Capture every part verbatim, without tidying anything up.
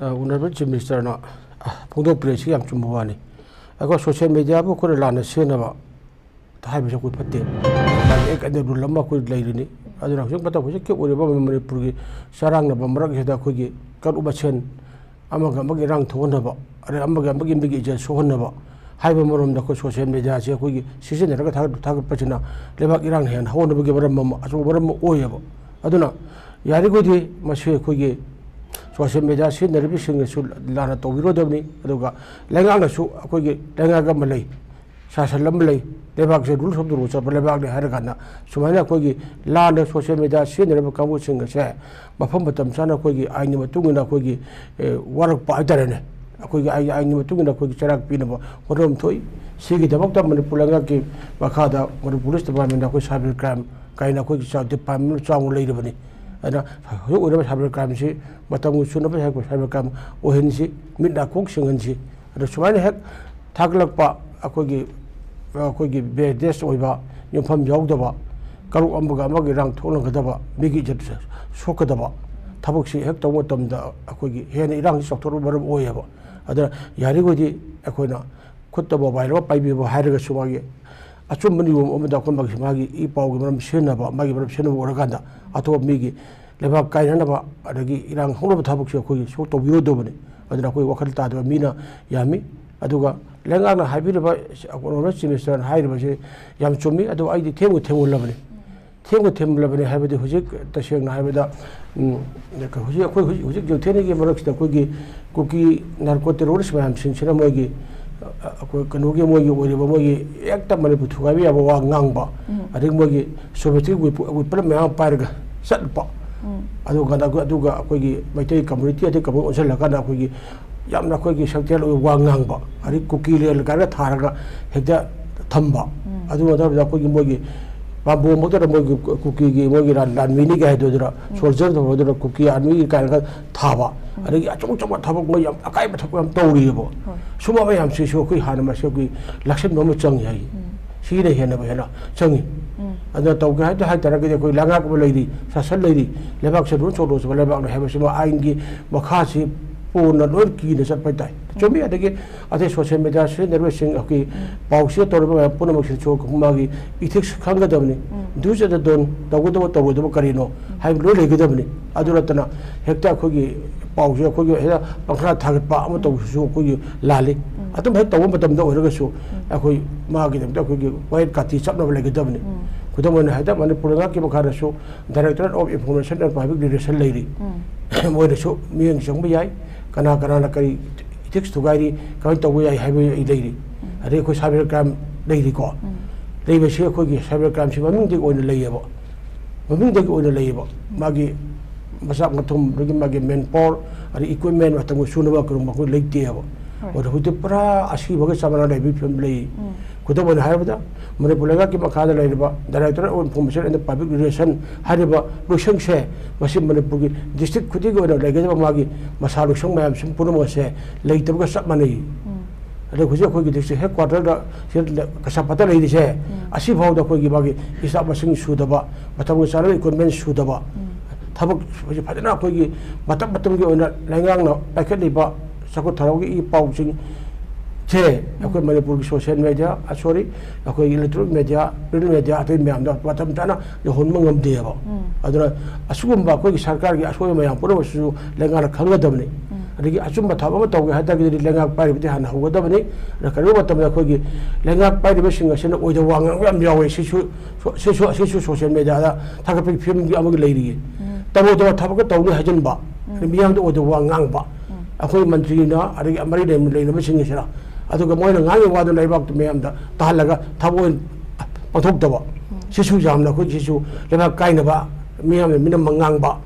ꯑ, honourable chief ꯃꯤꯅꯤꯁꯇꯔꯅ, ꯑ, ꯐꯣꯡꯗꯣꯛꯄꯤꯔꯛꯏꯁꯤ ꯌꯥꯝ ꯆꯨꯝꯕ ꯋꯥꯅꯤ꯫ ꯑꯩꯈꯣꯏ ꯁꯣꯁꯤꯌꯦꯜ ꯃꯤꯗꯤꯌꯥꯕꯨ ꯑꯩꯈꯣꯏꯅ ꯂꯥꯟꯅ ꯁꯤꯖꯤꯟꯅꯕ ꯍꯥꯏꯕꯁꯦ ꯑꯩꯈꯣꯏ ꯐꯠꯇꯦ꯫ ꯃꯥꯒꯤ ꯑꯦꯛ ꯑꯦꯟ ꯔꯨꯜ ꯑꯃ ꯑꯩꯈꯣꯏ ꯂꯩꯔꯤꯅꯤ꯫ ꯑꯗꯨꯅ ꯍꯧꯖꯤꯛ ꯃꯇꯝ ꯍꯧꯖꯤꯛꯀꯤ ꯑꯣꯏꯔꯤꯕ ꯃꯅꯤꯄꯨꯔꯒꯤ ꯆꯔꯥꯡꯅꯕ ꯃꯔꯛꯁꯤꯗ ꯑꯩꯈꯣꯏꯒꯤ ꯀꯥꯡꯂꯨꯞ ꯃꯁꯦꯟ ꯑꯃꯒ ꯑꯃꯒꯤ ꯏꯔꯥꯡ ꯊꯣꯛꯍꯟꯅꯕ, ꯑꯗꯩ ꯑꯃꯒ ꯑꯃꯒꯤ ꯃꯤꯒꯤ ꯏꯖꯠ ꯁꯣꯛꯍꯟꯅꯕ ꯍꯥꯏꯕ ꯃꯔꯣꯝꯗ ꯑꯩꯈꯣꯏ ꯁꯣꯁꯤꯌꯦꯜ ꯃꯤꯗꯤꯌꯥꯁꯦ ꯑꯩꯈꯣꯏꯒꯤ ꯁꯤꯖꯤꯟꯅꯔꯒ ꯊꯥꯒꯠ-, ꯊꯥꯒꯠꯄꯁꯤꯅ ꯂꯩꯕꯥꯛ ꯏꯔꯥꯡ ꯍꯦꯟꯅ ꯍꯧꯅꯕꯒꯤ ꯃꯔꯝ ꯑꯃ, ꯑꯆꯧꯕ ꯃꯔꯝ ꯑꯃ ꯑꯣꯏꯌꯦꯕ꯫ ꯑꯗꯨꯅ ꯌꯥꯔꯤꯈꯣꯏꯗꯤ ꯃꯁꯤ ꯑꯩꯈꯣꯏꯒꯤ ꯁꯣꯁꯤꯌꯦꯜ ꯃꯤꯗꯤꯌꯥ ꯁꯤꯖꯤꯟꯅꯔꯤꯕꯁꯤꯡꯅꯁꯨ ꯂꯥꯟꯅ ꯇꯧꯕꯤꯔꯣꯏꯗꯕꯅꯤ꯫ ꯑꯗꯨꯒ ꯂꯩꯉꯥꯛꯅꯁꯨ ꯑꯩꯈꯣꯏꯒꯤ ꯂꯩꯉꯥꯛ ꯑꯃ ꯂꯩ, ꯁꯥꯁꯟ ꯑꯃ ꯂꯩ, ꯂꯩꯕꯥꯛꯁꯦ rules of the road ꯆꯠꯄ ꯂꯩꯕꯥꯛꯅꯤ ꯍꯥꯏꯔ ꯀꯥꯟꯗ ꯁꯨꯃꯥꯏꯅ ꯑꯩꯈꯣꯏꯒꯤ ꯂꯥꯟꯅ ꯁꯣꯁꯤꯌꯦꯜ ꯃꯤꯗꯤꯌꯥ ꯁꯤꯖꯤꯟꯅꯔꯤꯕ ꯀꯥꯡꯕꯨꯁꯤꯡ ꯑꯁꯦ ꯃꯐꯝ ꯃꯇꯝ ꯆꯥꯅ ꯑꯩꯈꯣꯏꯒꯤ ꯑꯥꯏꯟꯒꯤ ꯃꯇꯨꯡ ꯏꯟꯅ ꯑꯩꯈꯣꯏꯒꯤ, ꯑꯦ, ꯋꯥꯔꯛꯄ ꯍꯥꯏꯇꯥꯔꯦꯅꯦ, ꯑꯩꯈꯣꯏꯒꯤ ꯑꯥꯏꯟ, ꯑꯥꯏꯟꯒꯤ ꯃꯇꯨꯡ ꯏꯟꯅ ꯑꯩꯈꯣꯏꯒꯤ ꯆꯩꯔꯥꯛ ꯄꯤꯅꯕ ꯍꯣꯠꯅꯐꯝ ꯊꯣꯛꯏ꯫ ꯁꯤꯒꯤꯗꯃꯛꯇ ꯃꯅꯤꯄꯨꯔ ꯂꯩꯉꯥꯛꯀꯤ ꯃꯈꯥꯗ ꯃꯅꯤꯄꯨꯔ ꯄꯨꯂꯤꯁ ꯗꯤꯄꯥꯔꯠꯃꯦꯟꯗ ꯑꯩꯈꯣꯏ ꯁꯥꯏꯕꯔ ꯀ꯭ꯔꯥꯏꯝ ꯀꯥꯏꯅ ꯑꯩꯈꯣꯏꯒꯤ ꯆꯥꯎ-, ꯗꯤꯄꯥꯔꯠꯃꯦꯟ ꯆꯥꯎꯅ ꯂꯩꯔꯕꯅꯤ꯫ ꯑꯗꯨꯅ ꯍꯧꯖꯤꯛ ꯑꯣꯏꯔꯤꯕ ꯁꯥꯏꯕꯔ ꯀ꯭ꯔꯥꯏꯝꯁꯤ ꯃꯇꯝꯒꯤ ꯆꯨꯅꯕ ꯁꯥꯏꯕꯔ ꯀ꯭ꯔꯥꯏꯝ ꯑꯣꯏꯍꯟꯁꯤ, ꯃꯤꯠ ꯅꯥꯀꯣꯡ ꯁꯤꯡꯍꯟꯁꯤ꯫ ꯑꯗꯣ ꯁꯨꯃꯥꯏꯅ ꯍꯦꯛ ꯊꯥꯒꯠꯂꯛꯄ ꯑꯩꯈꯣꯏꯒꯤ, ꯑꯩꯈꯣꯏꯒꯤ basis ꯑꯣꯏꯕ, ꯌꯨꯝꯐꯝ ꯌꯥꯎꯗꯕ, ꯀꯥꯡꯂꯨꯞ ꯑꯃꯒ ꯑꯃꯒ ꯏꯔꯥꯡ ꯊꯣꯛꯅꯒꯗꯕ, ꯃꯤꯒꯤ ꯏꯖꯠ ꯁꯣꯛꯀꯗꯕ ꯊꯕꯛꯁꯤ ꯍꯦꯛ ꯇꯧꯕ ꯃꯇꯝꯗ ꯑꯩꯈꯣꯏꯒꯤ ꯍꯦꯟꯅ ꯏꯔꯥꯡꯁꯤ ꯆꯥꯎꯊꯣꯔꯛꯄ ꯃꯔꯝ ꯑꯣꯏꯌꯦꯕ꯫ ꯑꯗꯨꯅ ꯌꯥꯔꯤꯈꯣꯏꯗꯤ ꯑꯩꯈꯣꯏꯅ ꯈꯨꯠꯇ ꯃꯣꯕꯥꯏꯜ ꯑꯃ ꯄꯥꯏꯕꯤꯕ ꯍꯥꯏꯔꯒꯁꯨ ꯃꯥꯒꯤ ꯑꯆꯨꯝꯕ ꯅꯤꯌꯣꯝ ꯑꯃꯗ ꯑꯩꯈꯣꯏ ꯃꯥꯒꯤ, ꯃꯥꯒꯤ ꯏ ꯄꯥꯎꯒꯤ ꯃꯔꯝ ꯁꯤꯖꯤꯟꯅꯕ, ꯃꯥꯒꯤ ꯃꯔꯝ ꯁꯤꯖꯤꯟꯅꯕ ꯑꯣꯏꯔꯀꯥꯟꯗ ꯑꯇꯣꯞꯄ ꯃꯤꯒꯤ ꯂꯩꯕꯥꯛ ꯀꯥꯏꯅꯅꯕ ꯑꯗꯒꯤ ꯏꯔꯥꯡ ꯍꯧꯅꯕ ꯊꯕꯛꯁꯦ ꯑꯩꯈꯣꯏꯒꯤ ꯁꯨꯡ ꯇꯧꯕꯤꯔꯣꯏꯗꯕꯅꯤ꯫ ꯑꯗꯨꯅ ꯑꯩꯈꯣꯏ ꯋꯥꯈꯜ ꯇꯥꯗꯕ ꯃꯤꯅ ꯌꯥꯝꯃꯤ꯫ ꯑꯗꯨꯒ ꯂꯩꯉꯥꯛꯅ ꯍꯥꯏꯕꯤꯔꯤꯕ, ꯑꯣꯅꯔꯦꯕꯜ ꯆꯤꯐ ꯃꯤꯅꯤꯁꯇꯔꯅ ꯍꯥꯏꯔꯤꯕꯁꯦ ꯌꯥꯝ ꯆꯨꯝꯃꯤ꯫ ꯑꯗꯨ ꯑꯩꯗꯤ ꯊꯦꯡꯕꯨ ꯊꯦꯡꯃꯜꯂꯕꯅꯤ꯫ ꯊꯦꯡꯕꯨ ꯊꯦꯡꯃꯜꯂꯕꯅꯤ ꯍꯥꯏꯕꯗꯤ ꯍꯧꯖꯤꯛ ꯇꯁꯦꯡꯅ ꯍꯥꯏꯕꯗ, ꯎꯝ, ꯍꯧꯖꯤꯛ ꯑꯩꯈꯣꯏ ꯍꯧꯖꯤꯛ, ꯍꯧꯖꯤꯛ ꯌꯨꯊꯦꯅꯤꯒꯤ ꯃꯔꯛꯁꯤꯗ ꯑꯩꯈꯣꯏꯒꯤ ꯀꯨꯀꯤ ꯅꯥꯔꯀꯣ ꯇꯦꯔꯣꯔꯤꯁ ꯃꯌꯥꯝꯁꯤꯡꯁꯤꯅ ꯃꯣꯏꯒꯤ, ꯑ, ꯑꯩꯈꯣꯏ ꯀꯩꯅꯣꯒꯤ ꯃꯣꯏꯒꯤ ꯑꯣꯏꯔꯤꯕ ꯃꯣꯏꯒꯤ ꯍꯦꯛꯇ ꯃꯅꯤꯄꯨꯔ ꯊꯨꯒꯥꯏꯕ ꯌꯥꯕ ꯋꯥ ꯉꯥꯡꯕ, ꯎꯝ꯫ ꯑꯗꯒꯤ ꯃꯣꯏꯒꯤ ꯁꯣꯚꯦꯇꯤꯛ ꯋꯤꯄ-, ꯋꯤꯄꯟ ꯃꯌꯥꯝ ꯑꯃ ꯄꯥꯏꯔꯒ ꯆꯠꯄ꯫ ꯎꯝ꯫ ꯑꯗꯨꯒ, ꯑꯗꯨꯒ ꯑꯩꯈꯣꯏꯒꯤ ꯃꯩꯇꯩ ꯀꯝꯃꯨꯅꯤꯇꯤ ꯑꯇꯩ ꯀꯝꯃꯨꯅꯤꯇꯤ ꯑꯣꯟꯁꯤꯜꯂꯀꯥꯟꯗ ꯑꯩꯈꯣꯏꯒꯤ ꯌꯥꯝꯅ ꯑꯩꯈꯣꯏꯒꯤ ꯁꯛꯇꯦꯜ ꯑꯣꯏꯕ ꯋꯥ ꯉꯥꯡꯕ, ꯑꯗꯩ ꯀꯨꯀꯤ ꯂꯦꯟ ꯀꯥꯏꯅ ꯊꯥꯔꯒ ꯍꯦꯛꯇ ꯊꯝꯕ꯫ ꯎꯝ꯫ ꯑꯗꯨ ꯅꯠꯇꯕꯤꯗ ꯑꯩꯈꯣꯏꯒꯤ ꯃꯣꯏꯒꯤ ꯄꯥꯝꯕꯣꯝ ꯃꯛꯇꯗ ꯃꯣꯏꯒꯤ ꯀꯨꯀꯤꯒꯤ ꯃꯣꯏꯒꯤ ꯂꯥꯟ-, ꯂꯥꯟꯃꯤꯅꯤ ꯀꯥꯏ ꯍꯥꯏꯗꯣꯏꯗꯨꯔ, ꯎꯝ꯫ ꯁꯣꯜꯖꯔ ꯇꯧꯔꯗꯨꯅ ꯀꯨꯀꯤ ꯑꯥꯔꯃꯤꯒꯤ ꯀꯥꯏꯅꯒ ꯊꯥꯕ꯫ ꯎꯝ꯫ ꯑꯗꯒꯤ ꯑꯆꯧ ꯑꯆꯧꯕ ꯊꯕꯛ ꯃꯣꯏ ꯌꯥꯝ ꯑꯀꯥꯏꯕ ꯊꯕꯛ ꯌꯥꯝ ꯇꯧꯔꯤꯑꯕ꯫ ꯍꯣꯏ꯫ ꯁꯨꯝꯕ ꯃꯌꯥꯝꯁꯤꯁꯨ ꯑꯩꯈꯣꯏ ꯍꯥꯟꯅ ꯃꯁꯤ ꯑꯩꯈꯣꯏ ꯂꯥꯛꯁꯤꯟꯕ ꯑꯃ ꯆꯪꯉꯤ ꯍꯥꯏ꯫ ꯎꯝ꯫ ꯁꯤꯅ ꯍꯦꯟꯅ ꯍꯦꯟꯅ ꯆꯪꯉꯤ꯫ ꯎꯝ꯫ ꯑꯗꯨꯅ ꯇꯧꯒꯦ ꯍꯥꯏ ꯍꯥꯏ ꯇꯥꯔꯒꯗꯤ ꯑꯩꯈꯣꯏ ꯂꯩꯉꯥꯛ ꯑꯃ ꯂꯩꯔꯤ, ꯁꯥꯁꯟ ꯂꯩꯔꯤ, ꯂꯩꯕꯥꯛꯁꯦ ꯔꯨꯜ ꯆꯣꯠꯂꯣꯁꯤꯕ ꯂꯩꯕꯥꯛꯅꯤ ꯍꯥꯏꯕꯁꯤꯃ ꯑꯥꯏꯟꯒꯤ ꯃꯈꯥꯁꯤ ꯄꯨꯅ ꯂꯣꯏ ꯀꯤꯅ ꯆꯠꯄ ꯍꯥꯏꯇꯥꯔꯦ꯫ ꯆꯨꯝꯃꯤ꯫ ꯑꯗꯒꯤ ꯑꯇꯩ ꯁꯣꯁꯤꯌꯦꯜ ꯃꯦꯗꯤꯌꯥ ꯁꯤꯖꯤꯟꯅꯔꯤꯕꯁꯤꯡ, ꯑꯩꯈꯣꯏ ꯄꯥꯎꯁꯤꯗ ꯇꯧꯔꯤꯕ ꯃꯌꯥꯝ ꯄꯨꯝꯅꯃꯛꯁꯤꯁꯨ ꯃꯥꯒꯤ ꯏꯊꯤꯛꯁ ꯈꯪꯒꯗꯕꯅꯤ꯫ ꯗꯨꯁ ꯑꯦꯟ ꯗꯣꯟ, ꯇꯧꯒꯗꯕ ꯇꯧꯔꯣꯏꯗꯕ ꯀꯔꯤꯅꯣ ꯍꯥꯏꯕ ꯂꯣꯏ ꯂꯩꯒꯗꯕꯅꯤ꯫ ꯑꯗꯨ ꯅꯠꯇꯅ ꯍꯦꯛꯇ ꯑꯩꯈꯣꯏꯒꯤ ꯄꯥꯎꯁꯦ ꯑꯩꯈꯣꯏꯒꯤ ꯍꯦꯛꯇ ꯄꯪꯈꯥ ꯊꯥꯒꯠꯄ ꯑꯃ ꯇꯧꯕꯁꯤꯁꯨ ꯑꯩꯈꯣꯏꯒꯤ ꯂꯥꯜꯂꯤ꯫ ꯑꯗꯨꯝ ꯍꯦꯛ ꯇꯧꯕ ꯃꯇꯝꯗ ꯑꯣꯏꯔꯒꯁꯨ ꯑꯩꯈꯣꯏ ꯃꯥꯒꯤꯗꯃꯛꯇ ꯑꯩꯈꯣꯏꯒꯤ ꯋꯥꯌꯦꯠ ꯀꯥꯇꯤ ꯆꯞꯅꯕ ꯂꯩꯒꯗꯕꯅꯤ꯫ ꯈꯨꯗꯝ ꯑꯣꯏꯅ ꯍꯥꯏꯔꯕꯗ ꯃꯅꯤꯄꯨꯔ ꯂꯩꯉꯥꯛꯀꯤ ꯃꯈꯥꯗꯁꯨ Directorate of Information and Public Relation ꯂꯩꯔꯤ꯫ ꯃꯣꯏꯅꯁꯨ ꯃꯤꯠꯌꯦꯡ ꯆꯪꯕ ꯌꯥꯏ꯫ ꯀꯅꯥ ꯀꯅꯥꯅ ꯀꯔꯤ ꯏꯊꯤꯛꯁ ꯊꯨꯒꯥꯏꯔꯤ, ꯀꯃꯥꯏꯅ ꯇꯧꯕ ꯌꯥꯏ ꯍꯥꯏꯕ ꯂꯩꯔꯤ꯫ ꯑꯗꯩ ꯑꯩꯈꯣꯏ ꯁꯥꯏꯕꯔ ꯀ꯭ꯔꯥꯏꯝ ꯂꯩꯔꯤꯀꯣ꯫ ꯂꯩꯕꯁꯤ ꯑꯩꯈꯣꯏꯒꯤ ꯁꯥꯏꯕꯔ ꯀ꯭ꯔꯥꯏꯝꯁꯤ ꯃꯃꯤꯡꯗꯒꯤ ꯑꯣꯏꯅ ꯂꯩꯌꯦꯕ꯫ ꯃꯃꯤꯡꯗꯒꯤ ꯑꯣꯏꯅ ꯂꯩꯌꯦꯕ꯫ ꯃꯥꯒꯤ ꯃꯆꯥꯛ ꯃꯊꯨꯝ, ꯑꯗꯒꯤ ꯃꯥꯒꯤ ꯃꯦꯟ ꯄꯥꯋꯔ, ꯑꯗꯩ ꯏꯀ꯭ꯋꯤꯞꯃꯦꯟ ꯃꯇꯝꯒ ꯆꯨꯅꯕ ꯀꯩꯅꯣ ꯃꯈꯣꯏ ꯂꯩꯇꯦꯕ꯫ ꯍꯣꯏ꯫ ꯑꯗꯣ ꯍꯧꯖꯤꯛꯇꯤ ꯄꯨꯔꯥ ꯑꯁꯤꯕꯒ ꯆꯞ ꯃꯥꯟꯅꯅ ꯂꯩꯕꯒꯤ ꯐꯤꯕꯝ ꯂꯩ꯫ ꯈꯨꯗꯝ ꯑꯣꯏꯅ ꯍꯥꯏꯔꯕꯗ, ꯃꯅꯤꯄꯨꯔ ꯂꯩꯉꯥꯛꯀꯤ ꯃꯈꯥꯗ ꯂꯩꯔꯤꯕ Directorate of Information and Public Relation ꯍꯥꯏꯔꯤꯕ ꯂꯣꯏꯁꯪꯁꯦ, ꯃꯁꯤ ꯃꯅꯤꯄꯨꯔꯒꯤ ꯗꯤꯁꯇ꯭ꯔꯤꯛ ꯈꯨꯗꯤꯡꯒꯤ ꯑꯣꯏꯅ ꯂꯩꯒꯗꯕ ꯃꯥꯒꯤ ꯃꯁꯥ ꯂꯣꯏꯁꯪ ꯃꯌꯥꯝꯁꯤꯡ ꯄꯨꯝꯅꯃꯛ ꯑꯁꯦ ꯂꯩꯇꯕꯒ ꯆꯞ ꯃꯥꯟꯅꯩ꯫ ꯑꯗꯩ ꯍꯧꯖꯤꯛ ꯑꯩꯈꯣꯏꯒꯤ ꯗꯤꯁꯇ꯭ꯔꯤꯛ ꯍꯦꯗ ꯀ꯭ꯋꯥꯇꯔꯗ ꯁꯤꯗ ꯀꯩꯁꯥꯝꯄꯥꯠꯇ ꯂꯩꯔꯤꯁꯦ, ꯑꯁꯤꯐꯥꯎꯗ ꯑꯩꯈꯣꯏꯒꯤ ꯃꯥꯒꯤ ꯏꯁꯇꯥꯐ ꯃꯁꯤꯡ ꯁꯨꯗꯕ, ꯃꯇꯝꯒ ꯆꯥꯟꯅꯕ ꯏꯀ꯭ꯋꯤꯞꯃꯦꯟ ꯁꯨꯗꯕ, ꯊꯕꯛ ꯍꯧꯖꯤꯛ ꯐꯖꯅ ꯑꯩꯈꯣꯏꯒꯤ ꯃꯇꯝ ꯃꯇꯝꯒꯤ ꯑꯣꯏꯅ ꯂꯩꯉꯥꯛꯅ ꯄꯥꯏꯈꯠꯂꯤꯕ ꯆꯥꯎꯈꯠ ꯊꯧꯔꯥꯡꯒꯤ ꯏ ꯄꯥꯎꯁꯤꯡꯁꯦ ꯑꯩꯈꯣꯏ ꯃꯅꯤꯄꯨꯔꯒꯤ ꯁꯣꯁꯤꯌꯦꯜ ꯃꯦꯗꯤꯌꯥ, ꯁꯣꯔꯤ, ꯑꯩꯈꯣꯏꯒꯤ ꯏꯂꯦꯛꯇ꯭ꯔꯣꯅꯤꯛ ꯃꯦꯗꯤꯌꯥ, ꯄ꯭ꯔꯤꯟ ꯃꯦꯗꯤꯌꯥ, ꯑꯇꯩ ꯃꯌꯥꯝꯗ ꯃꯇꯝ ꯆꯥꯅ ꯌꯧꯍꯟꯕ ꯉꯝꯗꯦꯕ꯫ ꯑꯗꯨꯅ ꯑꯁꯤꯒꯨꯝꯕ ꯑꯩꯈꯣꯏꯒꯤ ꯁꯔꯀꯥꯔꯒꯤ ꯑꯁꯣꯏꯕ ꯃꯌꯥꯝ ꯄꯨꯝꯅꯃꯛꯁꯤꯁꯨ ꯂꯩꯉꯥꯛꯅ ꯈꯪꯒꯗꯕꯅꯤ꯫ ꯑꯗꯒꯤ ꯑꯆꯨꯝꯕ ꯊꯕꯛ ꯑꯃ ꯇꯧꯒꯦ ꯍꯥꯏ ꯇꯥꯔꯒꯗꯤ ꯂꯩꯉꯥꯛ ꯄꯥꯏꯔꯤꯕꯗꯤ ꯍꯥꯟꯅ ꯍꯧꯒꯗꯕꯅꯤ꯫ ꯑꯗ ꯀꯔꯤꯒꯨꯝꯕ ꯃꯇꯝꯗ ꯑꯩꯈꯣꯏꯒꯤ ꯂꯩꯉꯥꯛ ꯄꯥꯏꯔꯤꯕꯁꯤꯡ ꯑꯁꯤꯅ ꯑꯣꯏꯗ ꯋꯥ ꯉꯥꯡꯕ ꯌꯥꯝ ꯌꯥꯎꯋꯦ꯫ ꯁꯤꯁꯨ, ꯁꯤꯁꯨ, ꯁꯤꯁꯨ ꯁꯣꯁꯤꯌꯦꯜ ꯃꯦꯗꯤꯌꯥꯗ ꯊꯥꯒꯠꯄꯒꯤ ꯐꯤꯕꯝꯒꯤ ꯑꯃꯒ ꯂꯩꯔꯤꯌꯦ꯫ ꯇꯧꯔꯣꯏꯗꯕ ꯊꯕꯛꯀ ꯇꯧꯅꯤ ꯍꯥꯏꯖꯤꯟꯕ, ꯃꯤꯌꯥꯝꯗ ꯑꯣꯏꯗꯕ ꯋꯥ ꯉꯥꯡꯕ, ꯑꯩꯈꯣꯏ ꯃꯟꯇ꯭ꯔꯤꯅ ꯑꯗꯒꯤ ꯃꯔꯤ ꯂꯩꯅ-, ꯂꯩꯅꯕꯁꯤꯡ ꯑꯁꯤꯅ꯫ ꯑꯗꯨꯒ ꯃꯣꯏꯅ ꯉꯥꯡꯉꯤꯕ ꯋꯥꯗꯨ ꯂꯩꯕꯥꯛꯇꯨ ꯃꯌꯥꯝꯗ ꯇꯥꯍꯜꯂꯒ ꯊꯕꯛ ꯑꯣꯏꯅ ꯄꯥꯡꯊꯣꯛꯇꯕ꯫ ꯁꯤꯁꯨ ꯌꯥꯝꯅ ꯑꯩꯈꯣꯏ ꯁꯤꯁꯨ ꯂꯩꯕꯥꯛ ꯀꯥꯏꯅꯕ, ꯃꯤꯌꯥꯝꯅ ꯃꯤꯅꯝ ꯉꯥꯡꯕ,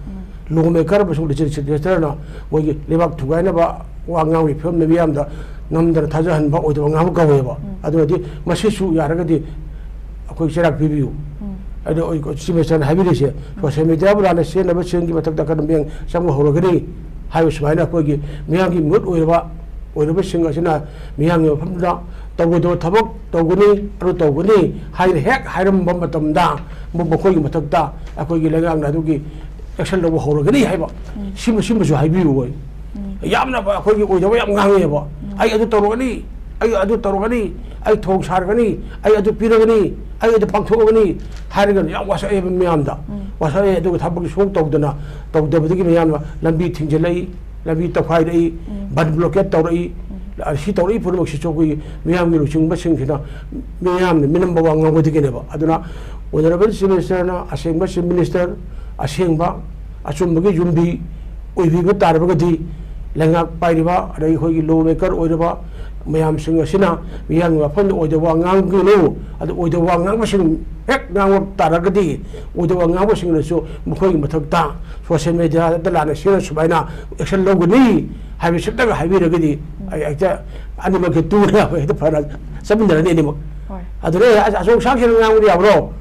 ꯂꯣ ꯃꯦꯀꯔ ꯑꯃꯁꯨꯡ ꯂꯦꯖꯤꯁꯂꯦꯇꯔꯅ ꯃꯣꯏꯒꯤ ꯂꯩꯕꯥꯛ ꯊꯨꯒꯥꯏꯅꯕ ꯋꯥ ꯉꯥꯡꯕꯒꯤ ꯐꯤꯕꯝꯗ ꯃꯤꯌꯥꯝꯗ ꯅꯝꯗꯅ ꯊꯥꯖꯍꯟꯕ ꯑꯣꯏꯗꯕ ꯉꯥꯡꯕ ꯀꯧꯋꯦꯕ꯫ ꯑꯗꯨꯅꯗꯤ ꯃꯁꯤꯁꯨ ꯌꯥꯔꯒꯗꯤ ꯑꯩꯈꯣꯏ ꯆꯩꯔꯥꯛ ꯄꯤꯕꯤꯌꯨ꯫ ꯑꯗꯣ ꯑꯩ ꯆꯤꯐ ꯃꯤꯅꯤꯁꯇꯔꯅ ꯍꯥꯏꯕꯤꯔꯤꯁꯦ, ꯁꯣꯁꯤꯌꯦꯜ ꯃꯦꯗꯤꯌꯥꯕꯨ ꯂꯥꯟꯅ ꯁꯤꯖꯤꯟꯅꯕꯁꯤꯡꯒꯤ ꯃꯊꯛꯇ ꯑꯀꯟꯕ ꯃꯤꯠꯌꯦꯡ ꯆꯪꯕ ꯍꯧꯔꯒꯅꯤ ꯍꯥꯏꯕ ꯁꯨꯃꯥꯏꯅ ꯑꯩꯈꯣꯏꯒꯤ ꯃꯤꯌꯥꯝꯒꯤ ꯃꯤꯍꯨꯠ ꯑꯣꯏꯔꯕ, ꯑꯣꯏꯔꯕꯁꯤꯡ ꯑꯁꯤꯅ ꯃꯤꯌꯥꯝꯒꯤ ꯃꯐꯝꯗ ꯇꯧꯔꯣꯏꯗꯕ ꯊꯕꯛ ꯇꯧꯒꯅꯤ, ꯑꯗꯨ ꯇꯧꯒꯅꯤ ꯍꯥꯏꯅ ꯍꯦꯛ ꯍꯥꯏꯔꯝꯕ ꯃꯇꯝꯗ, ꯃ-, ꯃꯈꯣꯏꯒꯤ ꯃꯊꯛꯇ ꯑꯩꯈꯣꯏꯒꯤ ꯂꯩꯉꯥꯛꯅ ꯑꯗꯨꯒꯤ ꯑꯦꯛꯁꯟ ꯂꯧꯕ ꯍꯧꯔꯒꯅꯤ ꯍꯥꯏꯕ꯫ ꯁꯤꯃ-, ꯁꯤꯃꯁꯨ ꯍꯥꯏꯕꯤꯌꯨ ꯑꯩ꯫ ꯌꯥꯝꯅ ꯑꯩꯈꯣꯏꯒꯤ ꯑꯣꯏꯗꯕ ꯌꯥꯝ ꯉꯥꯡꯉꯦꯕ꯫ "ꯑꯩ ꯑꯗꯨ ꯇꯧꯔꯒꯅꯤ, ꯑꯩ ꯑꯗꯨ ꯇꯧꯔꯒꯅꯤ, ꯑꯩ ꯊꯣꯡ ꯁꯥꯔꯒꯅꯤ, ꯑꯩ ꯑꯗꯨ ꯄꯤꯔꯒꯅꯤ, ꯑꯩ ꯑꯗꯨ ꯄꯥꯡꯊꯣꯛꯑꯒꯅꯤ" ꯍꯥꯏꯔꯒ ꯌꯥꯝ ꯋꯥꯁꯛꯑꯦꯕ ꯃꯌꯥꯝꯗ꯫ ꯋꯥꯁꯛꯑꯦ꯫ ꯑꯗꯨꯒ ꯊꯕꯛ ꯁꯨꯡ ꯇꯧꯗꯅ, ꯇꯧꯗꯕꯗꯒꯤ ꯃꯌꯥꯝꯅ ꯂꯝꯕꯤ ꯊꯤꯡꯖꯤꯜꯂꯛꯏ, ꯂꯝꯕꯤ ꯇꯧꯈꯥꯏꯔꯛꯏ, ꯕꯟ ꯕ꯭ꯂꯣꯀꯦꯠ ꯇꯧꯔꯛꯏ꯫ ꯁꯤ ꯇꯧꯔꯛꯏ ꯄꯨꯝꯅꯃꯛꯁꯤꯁꯨ ꯑꯩꯈꯣꯏꯒꯤ ꯃꯤꯌꯥꯝꯒꯤ ꯂꯨꯆꯤꯡꯕꯁꯤꯡꯁꯤꯅ ꯃꯤꯌꯥꯝꯅ ꯃꯤꯅꯝꯕ ꯋꯥ ꯉꯥꯡꯕꯗꯒꯤꯅꯦꯕ꯫ ꯑꯗꯨꯅ ꯑꯣꯅꯔꯦꯕꯜ ꯆꯤꯐ ꯃꯤꯅꯤꯁꯇꯔꯅ ꯑꯁꯦꯡꯕ ꯆꯤꯐ ꯃꯤꯅꯤꯁꯇꯔ, ꯑꯁꯦꯡꯕ ꯑꯆꯨꯝꯕꯒꯤ ꯌꯨꯝꯕꯤ ꯑꯣꯏꯕꯤꯕ ꯇꯥꯔꯕꯒꯗꯤ ꯂꯩꯉꯥꯛ ꯄꯥꯏꯔꯤꯕ, ꯑꯗꯒꯤ ꯑꯩꯈꯣꯏꯒꯤ ꯂꯣ ꯃꯦꯀꯔ ꯑꯣꯏꯔꯕ ꯃꯌꯥꯝꯁꯤꯡ ꯑꯁꯤꯅ ꯃꯤꯌꯥꯝꯒꯤ ꯋꯥꯐꯝꯗ ꯑꯣꯏꯗꯕ ꯋꯥ ꯉꯥꯡꯒꯅꯨ꯫ ꯑꯗꯨ ꯑꯣꯏꯗꯕ ꯋꯥ ꯉꯥꯡꯕꯁꯤꯡ ꯍꯦꯛ ꯉꯥꯡꯕ ꯇꯥꯔꯒꯗꯤ, ꯑꯣꯏꯗꯕ ꯋꯥ ꯉꯥꯡꯕꯁꯤꯡꯅꯁꯨ ꯃꯈꯣꯏꯒꯤ ꯃꯊꯛꯇ ꯁꯣꯁꯤꯌꯦꯜ ꯃꯦꯗꯤꯌꯥꯗ ꯂꯥꯟꯅ ꯁꯤꯅ ꯁꯨꯃꯥꯏꯅ ꯑꯦꯛꯁꯟ ꯂꯧꯒꯅꯤ ꯍꯥꯏꯕꯁꯤꯇꯪ ꯍꯥꯏꯕꯤꯔꯒꯗꯤ ꯑꯩ ꯍꯦꯛꯇ ꯑꯅꯤꯃꯛꯀꯤ ꯇꯨꯅ ꯍꯦꯛꯇ ꯐꯅ ꯆꯠꯃꯤꯟꯅꯔꯅꯤ ꯑꯅꯤꯃꯛ꯫ ꯍꯣꯏ꯫ ꯑꯗꯨꯅ ꯑꯦ, ꯑꯁ, ꯑꯆꯧ ꯑꯁꯥꯡꯁꯤꯡꯅ ꯉꯥꯡꯕꯗꯤ ꯌꯥꯕ꯭ꯔꯣ?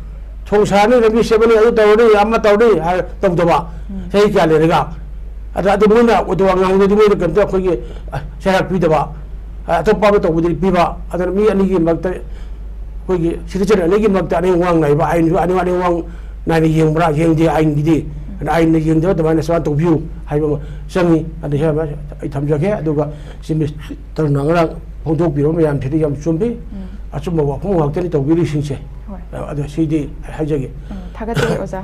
ꯊꯣꯡ ꯁꯥꯔꯅꯤ, ꯂꯝꯕꯤ ꯁꯦꯝꯃꯅꯤ, ꯑꯗꯨ ꯇꯧꯔꯅꯤ, ꯑꯃ ꯇꯧꯔꯅꯤ ꯍꯥꯏꯔ ꯇꯧꯗꯕ꯫ ꯎꯝ꯫ ꯆꯍꯤ ꯀꯌꯥ ꯂꯩꯔꯒ꯫ ꯑꯗ, ꯑꯗꯨ ꯃꯣꯏꯅ ꯑꯣꯏꯗꯕ ꯉꯥꯡꯕꯗꯗꯤ ꯃꯣꯏꯗ ꯀꯩꯝꯇ ꯑꯩꯈꯣꯏꯒꯤ, ꯑ, ꯆꯩꯔꯥꯛ ꯄꯤꯗꯕ, ꯑ, ꯑꯇꯣꯞꯄ ꯑꯃ ꯇꯧꯕꯗꯗꯤ ꯄꯤꯕ꯫ ꯑꯗꯨꯅ ꯃꯤ ꯑꯅꯤꯒꯤ ꯃꯔꯛꯇ, ꯑꯩꯈꯣꯏꯒꯤ ꯁꯤꯇꯤꯖꯦꯟ ꯑꯅꯤꯒꯤ ꯃꯔꯛꯇ ꯑꯅꯤꯡ ꯋꯥꯡ ꯅꯥꯏꯕ, ꯑꯥꯏꯟꯁꯨ ꯑꯅꯤꯡ, ꯑꯅꯤꯡ ꯋꯥꯡ ꯅꯥꯏꯅ ꯌꯦꯡꯕ꯭ꯔꯥ, ꯌꯦꯡꯗꯦ ꯑꯥꯏꯟꯒꯤꯗꯤ꯫ ꯑꯗꯨꯅ ꯑꯥꯏꯟꯅ ꯌꯦꯡꯗꯕ ꯑꯗꯨꯃꯥꯏꯅ ꯁꯨꯃꯥꯏꯅ ꯇꯧꯕꯤꯌꯨ ꯍꯥꯏꯕ ꯑꯃ ꯆꯪꯉꯤ꯫ ꯑꯗꯨ ꯁꯤ ꯑꯃ ꯑꯩ ꯊꯝꯖꯒꯦ꯫ ꯑꯗꯨꯒ ꯆꯤꯐ ꯃꯤꯅꯤꯁꯇꯔꯅ ꯉꯔꯥꯡ ꯐꯣꯡꯗꯣꯛꯄꯤꯔꯕ ꯃꯌꯥꯝꯁꯤꯗꯤ ꯌꯥꯝ ꯆꯨꯝꯃꯤ꯫ ꯎꯝ꯫ ꯑꯆꯨꯝꯕ ꯋꯥꯐꯝ ꯉꯥꯛꯇꯅꯤ ꯇꯧꯕꯤꯔꯤꯁꯤꯡꯁꯦ꯫ ꯍꯣꯏ꯫ ꯑꯗꯣ ꯁꯤꯗꯤ ꯍꯥꯏꯖꯒꯦ꯫ ꯎꯝ, ꯊꯥꯒꯠꯆꯔꯤ ꯑꯣꯖꯥ꯫